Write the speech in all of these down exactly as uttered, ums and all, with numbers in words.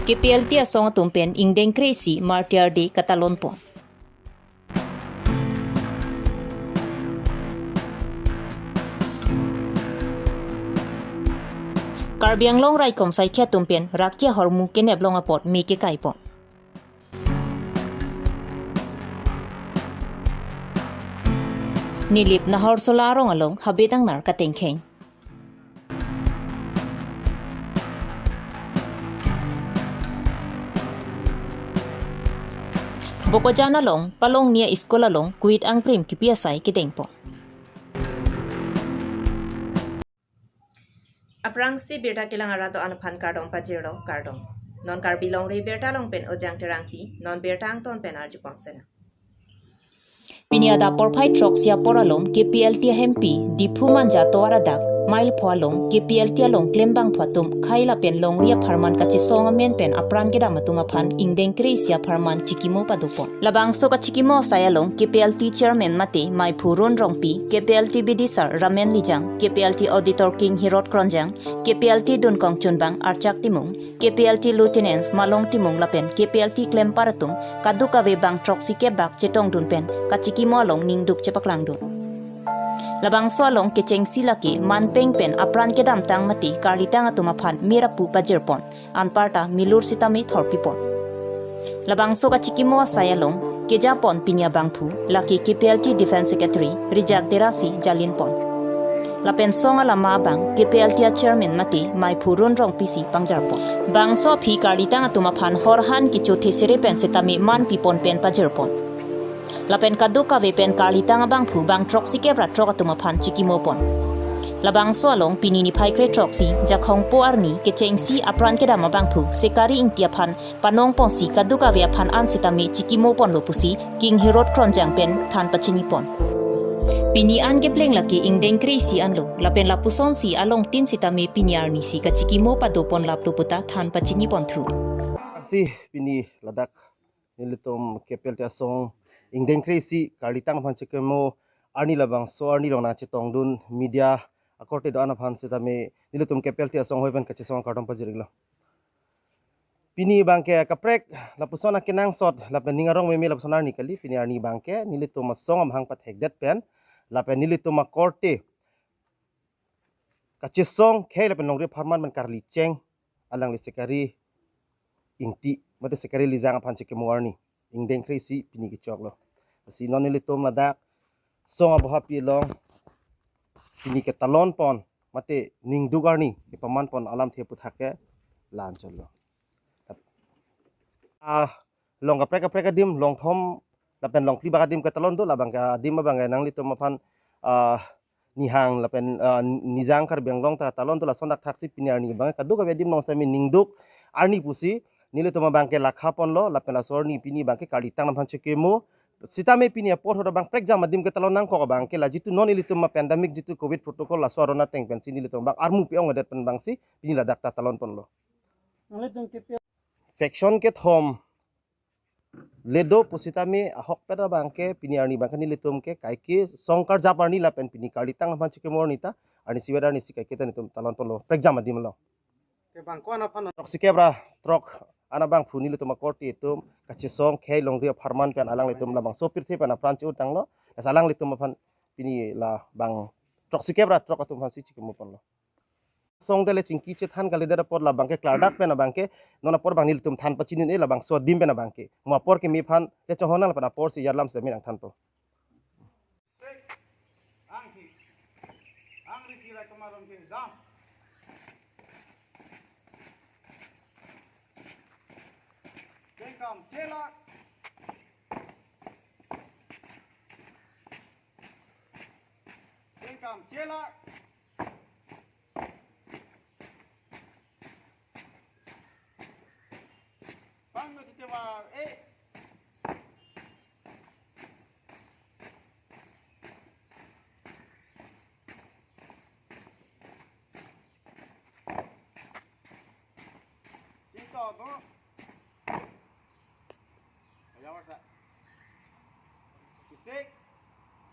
K P L T asong atum pen ingdeng kre-isi Martyr Day katalon pon. Karbi Anglong raikom saikhi atum pen rakia hormu kenep long apot me kekai pon. Nilip Nahorsola arong along habedang nar katengkheng. Bokajan along Palongnia School along kuit angprim kipi asai kedeng pon. Aphrangsi birta kelang arat do-an aphan kardom pajirlo, kardom. Non Karbi Longri Birta along pen Ojang Terangpi, non birta angton pen arju pon sena. Pini adap porphai throksi apor along K P L T ahempi Diphu Manja tovar adak mile pho along K P L T along klembangphu atum khei lapen longri apharman kachesong amen pen apran kedam atum aphan ingdeng kre-isi apharman chikimo pado pon. Labangso kachikimo asai along K P L T chairman mate maiphu Run Rongpi, K P L T bidi sar Ramen Lijang, K P L T auditor King Herod Kronjang, K P L T dunkong chunbang Archak Timung, K P L T lieutenant Malong Timung lapen K P L T klempar atum kadokave bang throksi kep bak chetongdun pen kachikimo along ningduk chepaklangdun. Labangso along kechengsi lake manpeng pen apran kedamtang mate karlitang atum aphan merapu pajir pon, anparta milur sitame thorpi pon. Labangso kachikimo asai along keja pon pini abangphu lake K P L T Defence Secretary Rijak Terasi jalin pon. Lapen song alama abang K P L T a chairman mate maiphu Run Rongpi si pangjar pon. Bangso aphi karlitang atum aphan horhan kecho thesere pen sitame manpi pon pen pajir pon. Lapen kadokave pen karlitang abangphu bang throksi kep ra throk atum aphan chikimo pon. Labangso along pini niphai kre throksi Jakhong po arni kechengsi apran kedam abangphu Sekari Ingti aphan panong ponsi kadokave aphan an sitame chikimo ponlo pusi King Herod Kronjang pen than pachini pon. Pini an kepleng lake ingdeng kre-isi anlo, lapen lapusonsi along tin sitame pini arnisi kachikimo pado pon laplo puta than pachini pon thu. Si pini ladak nelitum K P L T asong ingdeng kre-isi karlitang aphan chikimo arni labangso arni along nangchetongdun media akorte do-an aphan sitame nelitum K P L T asong hoi pen kachesong kardom pajir-iklo. Pini abangke kaprek lapuson akenangsot lapen ning arong meme lapuson arni kali, pini arni abangke nelitum asong amahang pathekdet pen lapen nelitum akorte kachesong khei lapen longri apharman pen karli cheng alangli Sekari Ingti mate Sekari Lijang aphan chikimo arni ingdeng kre-isi pini kechoklo. Si non nelitum ladak song abohapi along pini ketalon pon mate ningduk arni kepaman pon alamthe aputhak ke la-an chotlo. Ah, long kaprek kaprek adim, long thom lapen long phli bak adim ketalon do, labang ke adim abang ke nanglitum aphan, ah, nihang lapen, ah, nijang Karbi Anglong ta talon do, lason dak thaksi pini arni abang ke kadokave adim along sitame ningduk arni pusi nelitum abang ke lakha ponlo, lapen laso arni pini abang ke karlitang aphan chikimo. Sitame pini apor hoda abang prekjam adim ketalon nangkok abang ke la jitu non ilitum a pandemic jitu covid protocol laso aron ateng pensi nelitum abang armu pe-ong adet pen abangsi pini ladak ta talon ponlo. Nanglitum K P L faction kethom le do pusitame ahokpet abang ke pini arni abang ke nelitum ke kaike song karjap arni lapen pini karlitang aphan chikimo arni ta arnisi vet arnisi kaike ta nelitum talon ponlo prekjam adim along. Ke bang ko-an aphan? Throksi kep ra throk an abangphu nelitum akorte atum kachesong khei longri apharman pen alanglitum labangso pirthe pen apran che-utanglo. Lasi alanglitum aphan pini labang throksi kep ra throk atum aphansi chikimo ponlo. Song dele chingki chethan kalidet apot labang ke klardak pen abang ke non apor abang nelitum than pachini un-e labangso adim pen abang ke. Mo apor keme aphan le chonghon nang lapen apor si yarlam sitame nangthanpo. Angthi. Angrisi raikom aron ke dam. Chengkam chelak. Chengkam chelak. Pangno chitevar, eh. Chingto, no? Ayawar sa. Chisik.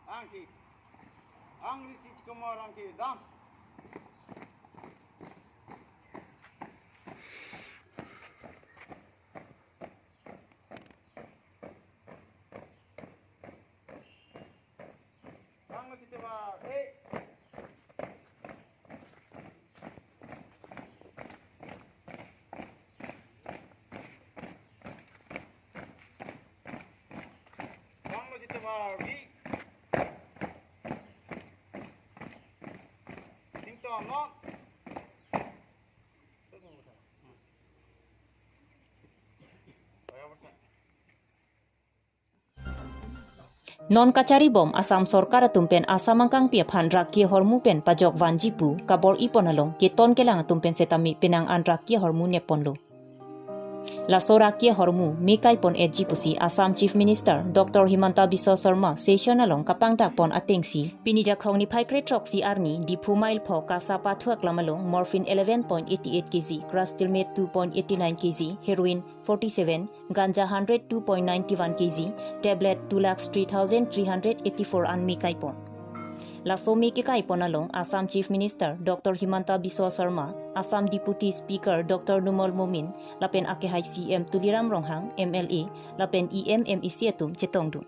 Angthi. Angrisi chikimo arong ke dam. Non kacharibom Assam Sorkar atum pen Assam angkangpi aphan rakki ahormu pen pajok vanji pu kabor-ipon along keton kelang atum pen setame penang an rakki ahormu nepponlo. Laso rakki ahormu me kaipon-etji pusi Assam Chief Minister Doctor Himanta Biswa Sarma session along kapangdakpon atengsi, pini Jakhong niphai kre-throksi arni Diphu Mailpho Kasapa Thuaklam along morphine eleven point eighty eight K G, crystal meth two point eighty nine K G, heroin forty-seven, ganja hundred two point nine one K G, tablet two lakhs three thousand three hundred eighty-four an me kaipon. Laso me kekaipon along Assam Chief Minister Doctor Himanta Biswa Sarma, Assam Deputy Speaker Doctor Numal Momin, lapen akehai C M Tuliram Ronghang, M L A, lapen E M, M A C atum chetongdun.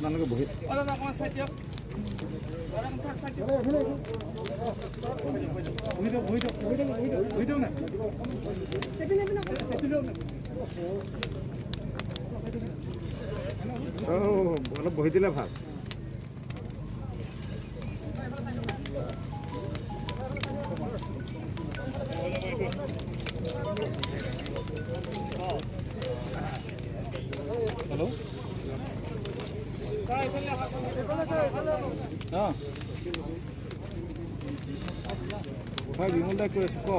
আপোনালোকে বহি বহি দিয়ক, বহি দিয়ক, বহি দিয়ক, বহি দিয়ক, বহি দিয়ক না। অ, অলপ বহি দিলে ভাল। হেল্ল'। অ। হয়, বিমল দাই কৈ আছো, ক।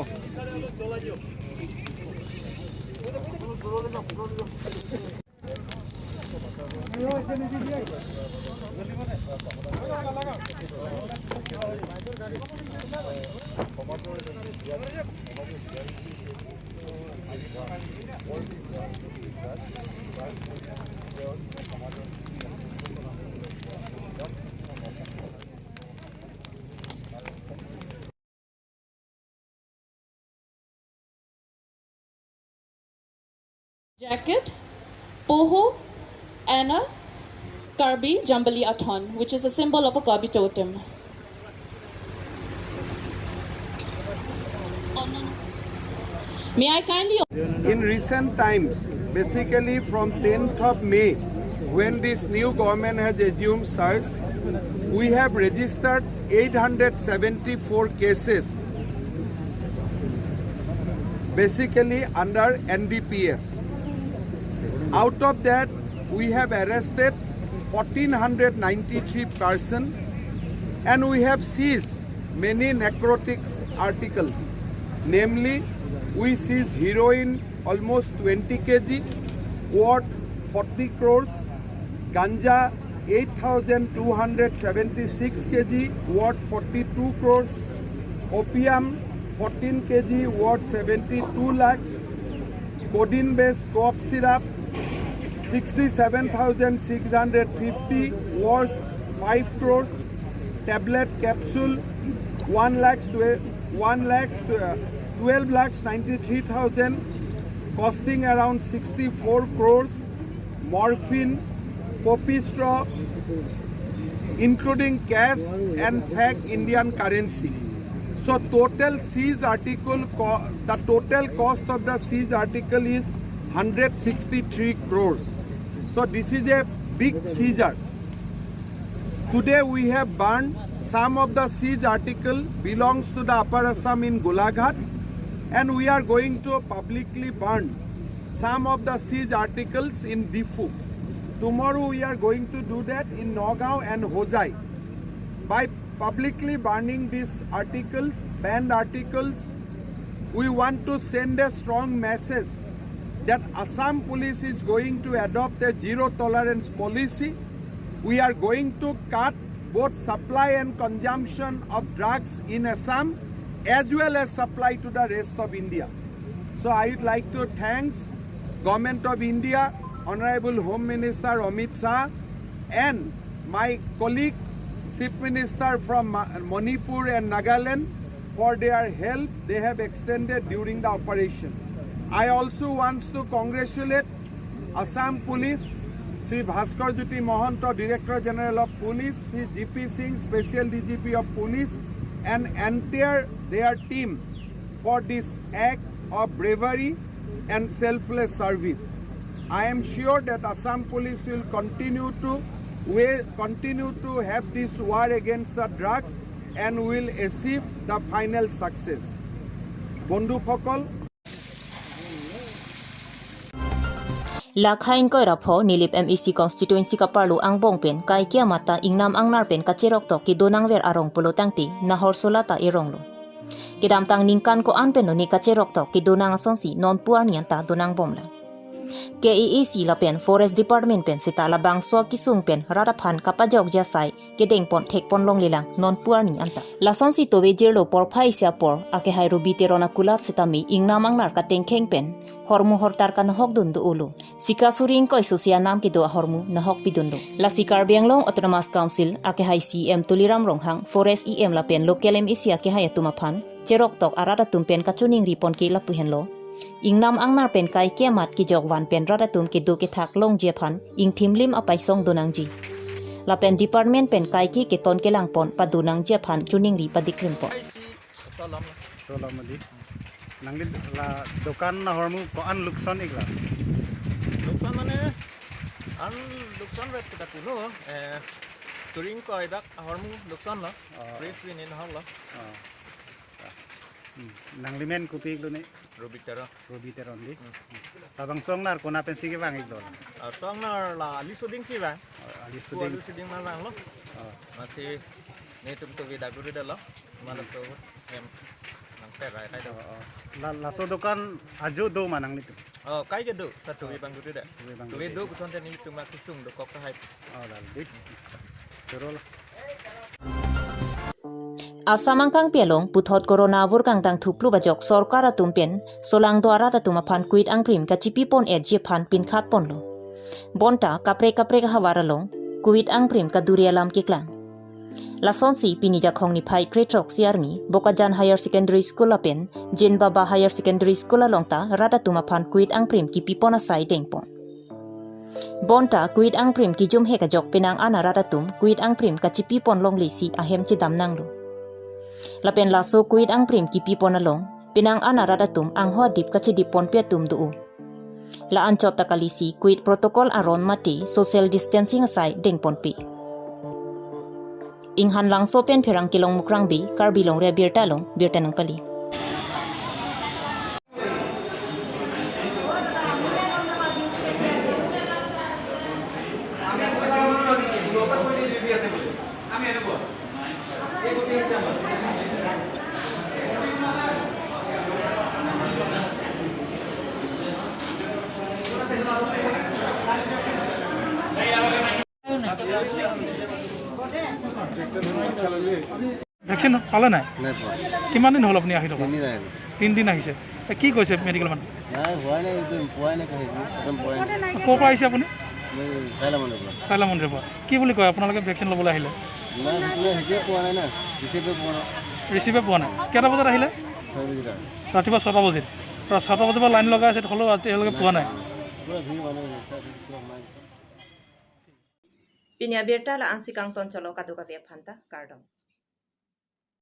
Jacket, poho, and a Karbi Jambali Athon, which is a symbol of a Karbi totem. May I kindly In recent times, basically from tenth of May, when this new government has assumed charge, we have registered eight hundred seventy-four cases, basically under N D P S. Out of that, we have arrested fourteen hundred ninety-three person and we have seized many narcotics articles. Namely, we seized heroin almost twenty K G, worth forty crores, ganja eight thousand two hundred seventy-six K G, worth forty-two crores, opium fourteen K G, worth seventy-two lakhs, codeine-based cough syrup sixty-seven thousand six hundred fifty, worth five crores, tablet capsule one lakhs twe-, one lakhs twe-, twelve lakhs ninety-three thousand, costing around sixty-four crores, morphine, poppy straw, including cash and fake Indian currency. So total seized article co-, the total cost of the seized article is hundred sixty-three crores. So this is a big seizure. Today we have burned some of the seized article belongs to the Upper Assam in Golaghat. And we are going to publicly burn some of the seized articles in Diphu. Tomorrow we are going to do that in Nagaon and Hojai. By publicly burning these articles, banned articles, we want to send a strong message that Assam Police is going to adopt a zero tolerance policy. We are going to cut both supply and consumption of drugs in Assam as well as supply to the rest of India. So I would like to thanks Government of India, Honorable Home Minister Amit Shah, and my colleague Chief Minister from Ma-, Manipur and Nagaland for their help they have extended during the operation. I also want to congratulate Assam Police, Shri Bhaskar Jyoti Mahanta, Director General of Police, Shri G P Singh, Special D G P of Police, and entire their team for this act of bravery and selfless service. I am sure that Assam Police will continue to, will continue to have this war against the drugs and will achieve the final success. বন্ধুসকল, Lakha ingkoi ra pho Nilip M A C constituency kaparlo angbong pen kaike amat ta ingnam angnar pen kacheroktok kedo nangver arong pulo tangte nahor sola ta eronglo. Kedamtang ningkan ko-an pen noni kacheroktok kedo nang asonsi non pu arni anta do nangbomlang. K A A C lapen Forest Department pen seta labangso akesung pen rat aphan kapajokji asai kedengpon thekpon longlelang non pu arni anta. Lasonsi tove jirlo porphai isi apor akehai Ruby Teron akulat setame ingnam angnar katengkheng pen hormu hortar kanahokdun do-olo. Sika suri ingkoi susi anam kedo ahormu nahokpidun do. Lasi Karbi Anglong Autonomous Council akehai C E M Tuliram Ronghang, Forest E M lapen local M A C akehai atum aphan cheroktok arat atum pen kachoningri ponke lapu henlo. Ingnam angnar pen kaike amat kejok van pen rat atum kedo kethak longji aphan ingthimlim apaisong do nangji. Lapen department pen kaike keton kelangpon pado nangji aphan choningri padikrimpon. Solom. Solom adi. Nangli la dokan ahormu ko-an lukson iklo? Lukson mane, an lukson vet kita kuno, eh, suri ingkoi dak ahormu luksonlo. Oh. Free free nin hoklo. Oh. Hmm. Nanglimen kopi iklo ne? Ruby Teron. Ruby Teron di. Hmm. Labangso angnar kona pensi kevang iklo? Ah, so angnar la ali soding si vang. Oh, ali soding. Ko ali soding nangvanglo. Oh. Masi netum tove dak guri detlo. Mana to hem nangperai kai do. Oh, oh. La, laso dokan ajo do ma nanglitum? Oh, kaike do, ta tove abang guri det. Tove abang guri det. Tove do puson te nelitum akesung dokok tahai. Oh, la di. Choro la. Assam angkangpi along puthot corona abur kangtang thuplup ajok sorkar atum pen solangdo arat atum aphan covid angprim kachipipon-etji aphan pinkhatponlo. Bonta kaprek kaprek ahavar along covid angprim kaduri alam keklang. Lasonsi pini Jakhong niphai krethrok isi arni Bokajan Higher Secondary School lapen Jin Baba Higher Secondary School along ta rat atum aphan covid angprim kipipon asai dengpon. Bonta covid angprim kijumhek ajok penang an arat atum covid angprim kachipipon longlesi ahem chedam nanglo. Lapen laso covid angprim kipipon along penang an arat atum angho adip kachedipponpe atum do-o. La anchot ta kalisi covid protocol aron mate social distancing asai dengponpe. Inghan Langso pen Pherang Kilong Mukrang Bey, Karbi Longri Abirta along birta nangpali. Vaccine পালে নাই? নাই পোৱা। কিমান দিন হ'ল আপুনি আহি থকা? তিনিদিন আহিলো। তিনিদিন আহিছে। তে কি কৈছে মেডিকেল মানুহ? নাই, হোৱাই নাই, একদম পোৱাই নাই, কাহিনী একদম পোৱাই নাই। ক'ৰ পৰা আহিছে আপুনি? মই চাইলা মন্দিৰৰ পৰা। চাইলা মন্দিৰৰ পৰা। কি বুলি কয় আপোনালোকে ভেকচিন ল'বলৈ আহিলে? নাই, সেইটোৱে, সেইটোৱে পোৱা নাই না, ৰিচিভে পোৱা নাই। ৰিচিভে পোৱা নাই। কেইটা বজাত আহিলে? ছয় বজাত আহিলো। ৰাতিপুৱা ছটা বজাত। ৰাতি ছটা বজাৰ পৰা লাইন লগাই আছে, হ'লেও এতিয়ালৈকে পোৱা নাই। পুৰা ভিৰ মানুহ, ৰাস্তাত পুৰা সোমাই গৈছে। Pini abirta la-ansi kangton cholo, kadokave aphan ta kardom.